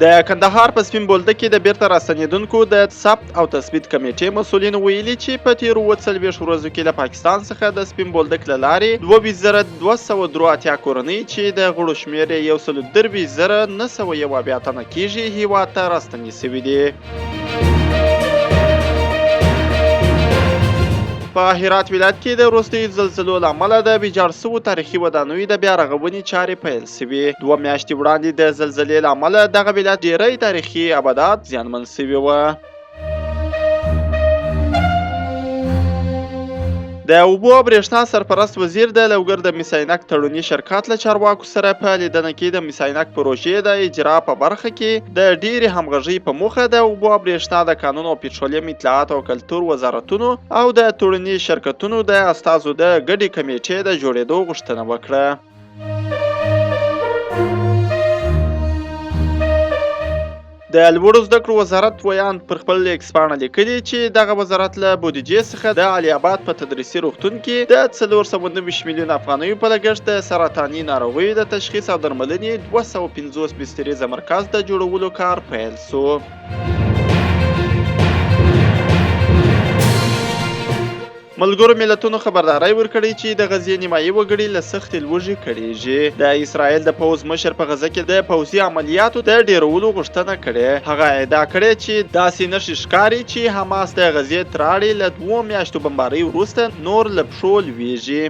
د کندهار په سپین بولدک کې د بیرته راستنېدونکو د ثبت او تثبیت کمېټې مسؤلینو ویلي چې په تېرو 47 ورځو کې له پاکستان څخه د سپین بولدک له لارې 22,283 کورنۍ چې د غړو شمېر یې 123,971 تنه کېږي، هېواد ته راستنې شوې دي. په هرات ولایت کې د وروستیو زلزلو له امله د ویجاړ شوو تاریخي ودانیو د بیا رغونې چارې پیل شوې. 2 میاشتې وړاندې د زلزلې له امله دغه ولایت ډېری تاریخي ابدات زیانمن شوي وه. د اوبو او برېښنا سرپرست وزیر د لوګر د مس عینک تړوني شرکت له چارواکو سره په لیدنه کې د مس عینک پروژې د اجرا په برخه کې د ډېرې همغږۍ په موخه د اوبو او برېښنا، د کانونو او پټرولیم، اطلاعات او کلتور وزارتونو او د تړوني شرکتونو د استازو د ګډې کمېټې د جوړېدو غوښتنه وکړه. د لوړو زده کړو وزارت ویاند پر خپل ایکس پاڼه لیکلي چې دغه وزارت له بودیجې څخه د علي آباد په تدریسي روغتون کې د 429 میلیون افغانیو په لګښت د سرطاني ناروغیو د تشخیص او درملنې 250 بستریزه مرکز د جوړولو کار پیل شو. ملګرو ملتونو خبرداری ورکړی چې د غزې نیمایي وګړي له سختې لوږې کړېږي. د اسرائیل د پوځ مشر په غزه کې د پوځي عملیاتو د ډېرولو غوښتنه کړې. هغه ادعا کړې چې داسې نښې ښکاري چې حماس د غزې تراړې له 2 میاشتو بمبارۍ وروسته نور له پښو لوېږي.